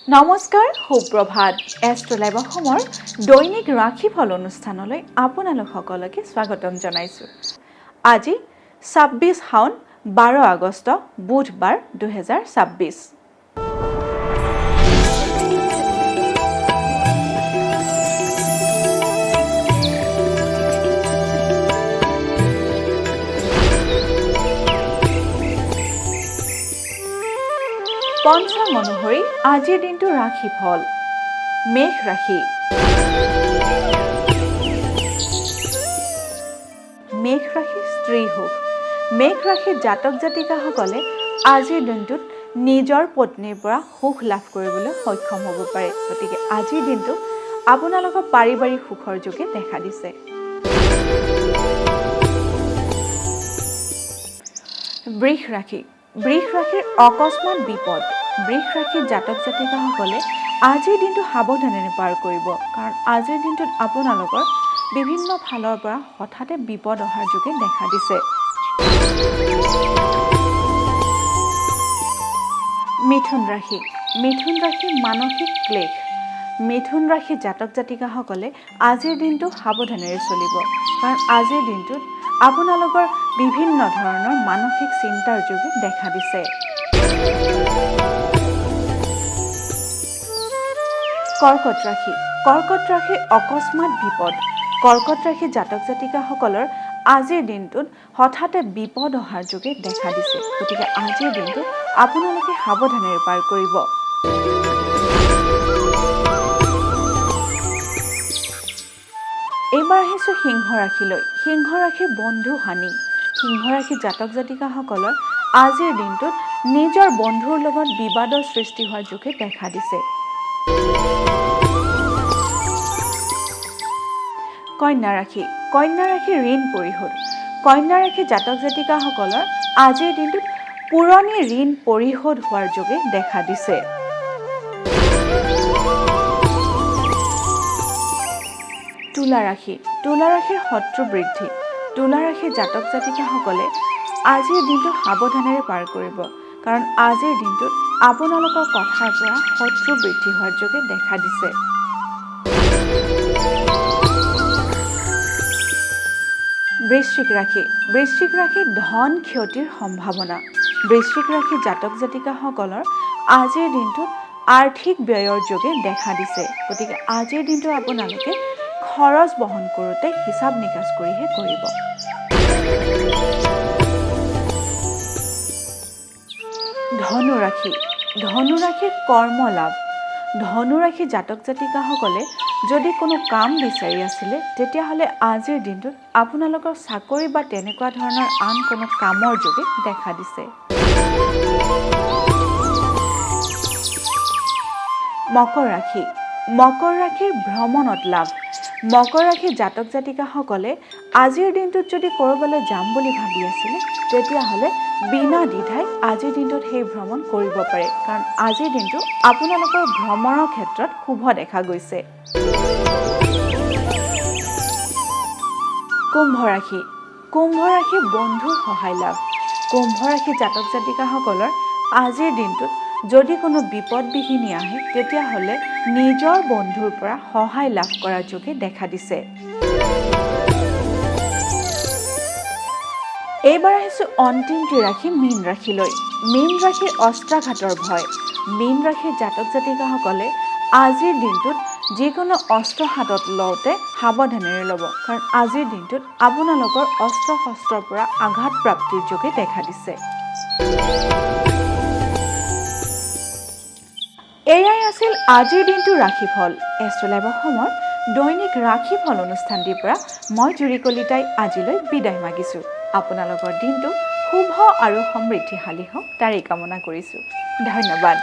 নমস্কাৰ, সুপ্ৰভাত। Astro live অসমৰ দৈনিক ৰাশিফল অনুষ্ঠানলৈ আপোনালোক সকলোকে স্বাগতম জনাইছোঁ। আজি 26 শাওণ, 12 আগষ্ট, বুধবাৰ, 2026। পঞ্চাং অনুসৰি আজিৰ দিনটো ৰাশিফল। মেষ ৰাশি। মেষ ৰাশি স্ত্ৰী সুখ। মেষ ৰাশিৰ জাতক জাতিকাসকলে আজিৰ দিনটোত নিজৰ পত্নীৰ পৰা সুখ লাভ কৰিবলৈ সক্ষম হ'ব পাৰে। গতিকে আজিৰ দিনটো আপোনালোকৰ পাৰিবাৰিক সুখৰ যোগে দেখা দিছে। বৃষ ৰাশি। বৃষ ৰাশিৰ অকস্মাত বিপদ। বৃষ ৰাশিৰ জাতক জাতিকাসকলে আজিৰ দিনটো সাৱধানেৰে পাৰ কৰিব, কাৰণ আজিৰ দিনটোত আপোনালোকৰ বিভিন্ন ফালৰ পৰা হঠাতে বিপদ অহাৰ যোগে দেখা দিছে। মিথুন ৰাশি। মিথুন ৰাশি মানসিক ক্লেশ। মিথুন ৰাশি জাতক জাতিকাসকলে আজিৰ দিনটো সাৱধানেৰে চলিব, কাৰণ আজিৰ দিনটোত আপোনালোকৰ বিভিন্ন ধৰণৰ মানসিক চিন্তাৰ যোগে দেখা দিছে। কৰ্কট ৰাশি। কৰ্কট ৰাশিৰ অকস্মাত বিপদ। কৰ্কট ৰাশি জাতক জাতিকাসকলৰ আজিৰ দিনটোত হঠাতে বিপদ অহাৰ যোগে দেখা দিছে। গতিকে আজিৰ দিনটো আপোনালোকে সাৱধানেৰে পাৰ কৰিব। এইবাৰ আহিছোঁ সিংহ ৰাশিলৈ। সিংহ ৰাশিৰ বন্ধু হানি। সিংহ ৰাশি জাতক জাতিকাসকলৰ আজিৰ দিনটোত নিজৰ বন্ধুৰ লগত বিবাদৰ সৃষ্টি হোৱাৰ যোগে দেখা দিছে। কন্যা ৰাশি। কন্যা ৰাশিৰ ঋণ পৰিশোধ। কন্যা ৰাশি জাতক জাতিকাসকলৰ আজিৰ দিনটোত পুৰণি ঋণ পৰিশোধ হোৱাৰ যোগে দেখা দিছে। তুলা ৰাশি। তুলা ৰাশিৰ শত্ৰু বৃদ্ধি। তুলা ৰাশিৰ জাতক জাতিকাসকলে আজিৰ দিনটো সাৱধানেৰে পাৰ কৰিব, কাৰণ আজিৰ দিনটোত আপোনালোকৰ কথাৰ পৰা শত্ৰু বৃদ্ধি হোৱাৰ যোগে দেখা দিছে। বৃশ্চিক ৰাশি। বৃশ্চিক ৰাশিৰ ধন ক্ষতিৰ সম্ভাৱনা। বৃশ্চিক ৰাশি জাতক জাতিকাসকলৰ আজিৰ দিনটোত আৰ্থিক ব্যয়ৰ যোগে দেখা দিছে। গতিকে আজিৰ দিনটো আপোনালোকে খৰচ বহন কৰোঁতে হিচাপ নিকাচ কৰিহে কৰিব। ধনুৰাশি। ধনুৰাশিৰ কৰ্ম লাভ। ধনুৰাশি জাতক জাতিকাসকলে যদি কোনো কাম বিচাৰি আছিলে, তেতিয়াহ'লে আজিৰ দিনটোত আপোনালোকৰ চাকৰি বা তেনেকুৱা ধৰণৰ আন কোনো কামৰ যোগে দেখা দিছে। মকৰ ৰাশি। মকৰ ৰাশিৰ ভ্ৰমণত লাভ। মকৰ ৰাশিৰ জাতক জাতিকাসকলে আজিৰ দিনটোত যদি ক'ৰবালৈ যাম বুলি ভাবি আছিলে, তেতিয়াহ'লে বিনা দ্বিধাই আজিৰ দিনটোত সেই ভ্ৰমণ কৰিব পাৰে, কাৰণ আজিৰ দিনটো আপোনালোকৰ ভ্ৰমণৰ ক্ষেত্ৰত শুভ দেখা গৈছে। কুম্ভ ৰাশি। কুম্ভ ৰাশিৰ বন্ধুৰ সহায় লাভ। কুম্ভ ৰাশি জাতক জাতিকাসকলৰ আজিৰ দিনটোত যদি কোনো বিপদ বিঘিনি আহে, তেতিয়াহ'লে নিজৰ বন্ধুৰ পৰা সহায় লাভ কৰাৰ যোগে দেখা দিছে। এইবাৰ আহিছোঁ অন্তিমটি ৰাশি মীন ৰাশিলৈ। মীন ৰাশিৰ অস্ত্ৰাঘাতৰ ভয়। মীন ৰাশিৰ জাতক জাতিকাসকলে আজিৰ দিনটোত যিকোনো অস্ত্ৰ হাতত লওঁতে সাৱধানেৰে ল'ব, কাৰণ আজিৰ দিনটোত আপোনালোকৰ অস্ত্ৰ শস্ত্ৰৰ পৰা আঘাত প্ৰাপ্তিৰ যোগে দেখা দিছে। এয়াই আছিল আজিৰ দিনটোৰ ৰাশিফল। এষ্ট্ৰ লাইভ অসমৰ দৈনিক ৰাশিফল অনুষ্ঠানটিৰ পৰা মই জুৰি কলিতাই আজিলৈ বিদায় মাগিছোঁ। আপোনালোকৰ দিনটো শুভ আৰু সমৃদ্ধিশালী হওক, তাৰেই কামনা কৰিছোঁ। ধন্যবাদ।